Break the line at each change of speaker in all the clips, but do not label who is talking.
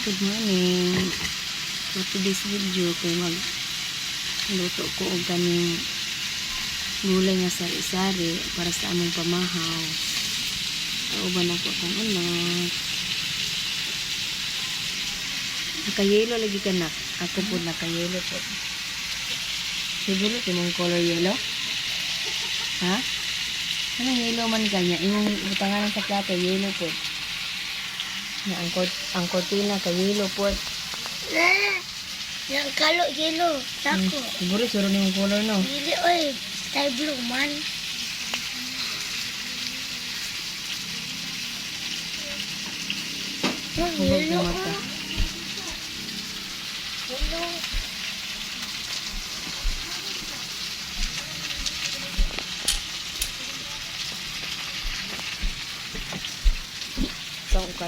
Good morning. For today's video kay mag luto ko og kaning gulay nga sari-sari para sa among pamahaw. Kauban ako akong anak. Naka-yellow lagi ka, nak. Ako po naka-yellow po. Favorite imong color yellow? Ha? Anong yellow man kanya? Imong butangan sa plato, yellow po. Na ang kortina kay yellow po.
Na, yang kalo yellow, sako.
Siguro suro nimong color, no?
Dili oy, sky blue man. Oh,
Hubog
yellow.
na mata.
Oh. Yellow.
So, okay.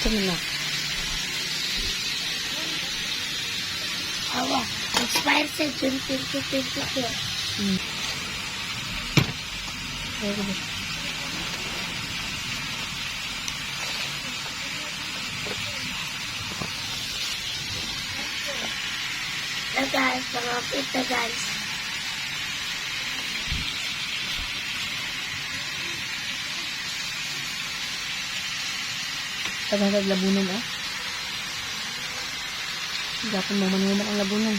Ito na.
Awa, expired sa June 2024.
Ayoko ba?
Na guys, pangapit na guys.
Tagatag labunon ah. Gapon mo manuman ang labunon.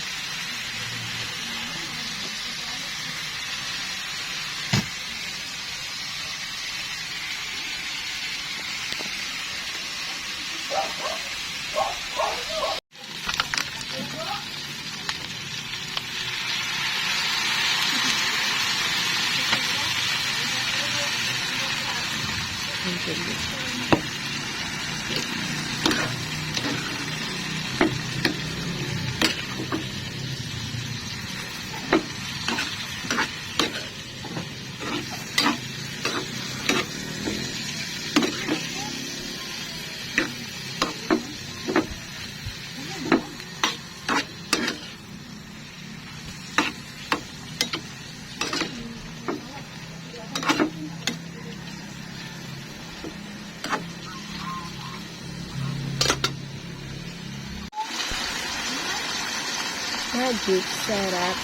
Thank you. Magic sarap.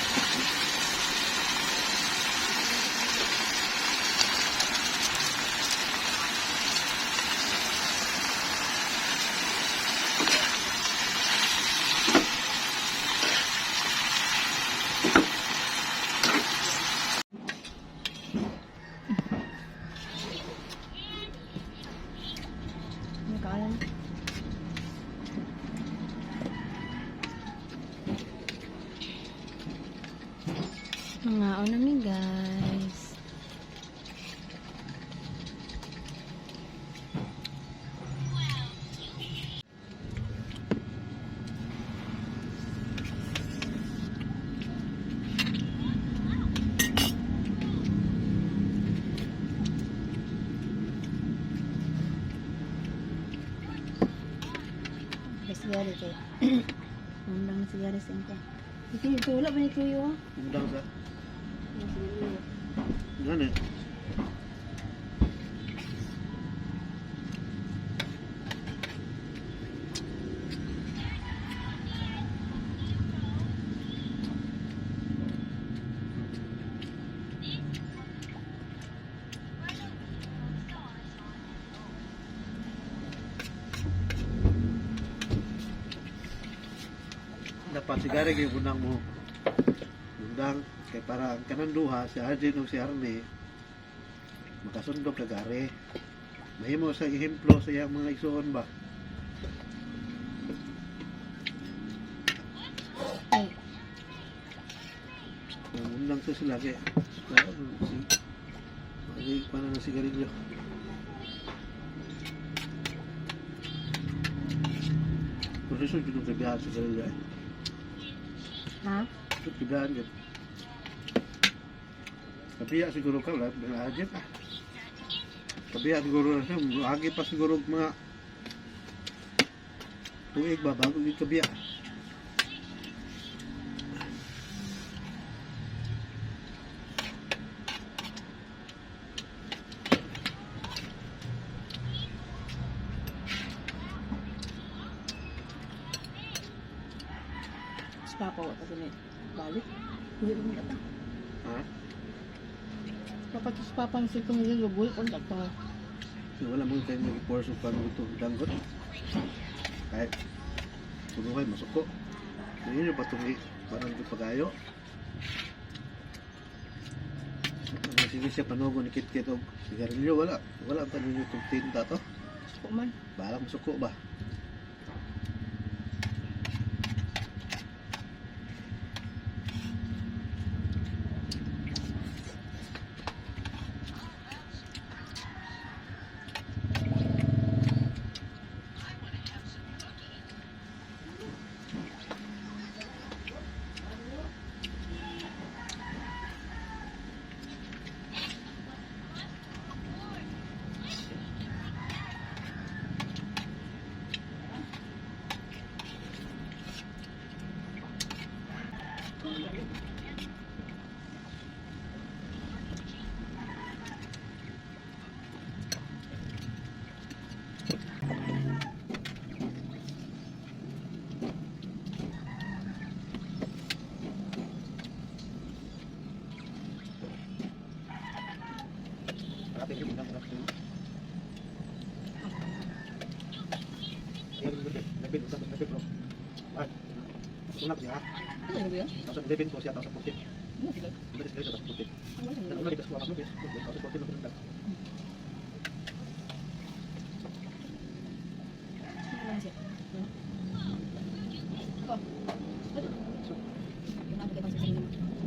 Ano kain? Mga mi, guys. Sigari kay. Undang sigari sa inyo. Ito, ito, wala ba ni Kuya?
Undang sa? Gani. Dapat si Gary kay unang mo undang kay para ang kanang duha si Arjun o si Arne makasundog ka Gary. Mahimo sa ehemplo sa iyang mga igsuon ba.
Ay.
Ang undang sa sila kay si si pa na ng sigarilyo. Pero lisod yun ang kabiyahan sa sigarilyo eh.
Ha?
Lisod kabiyahan yun. Kabiya siguro ka, wala wala dyan ah. Kabiya siguro na siya, lagi pa siguro mga tuig ba bago yung kabiya.
Sa papa, wala kasi balik. Hindi ko na.
Ha?
Dapat sa papa ang sitong nila lugoy ko na.
So, wala mo kayo nag-force of pag ito danggot. Kahit puno kayo, masuko. So, yun yung patungi. Parang ito pagayo. Ano, sige siya panugo ni Kit Kit og sigarilyo. Wala. Wala ang tanong itong tinta to.
Suko man.
Bahala masuko ba?
Ano ba yun? Ano sila? Ano sila? Ano siya? Ako. Ano? Yung ano kayo sa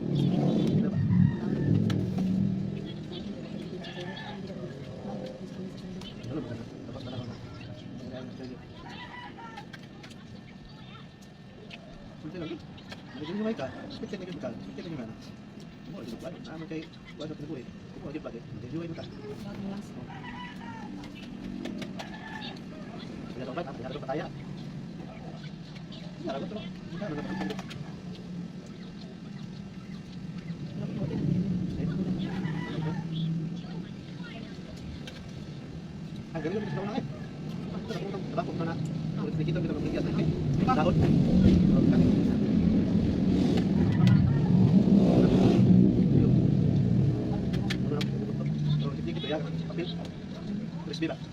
inyo?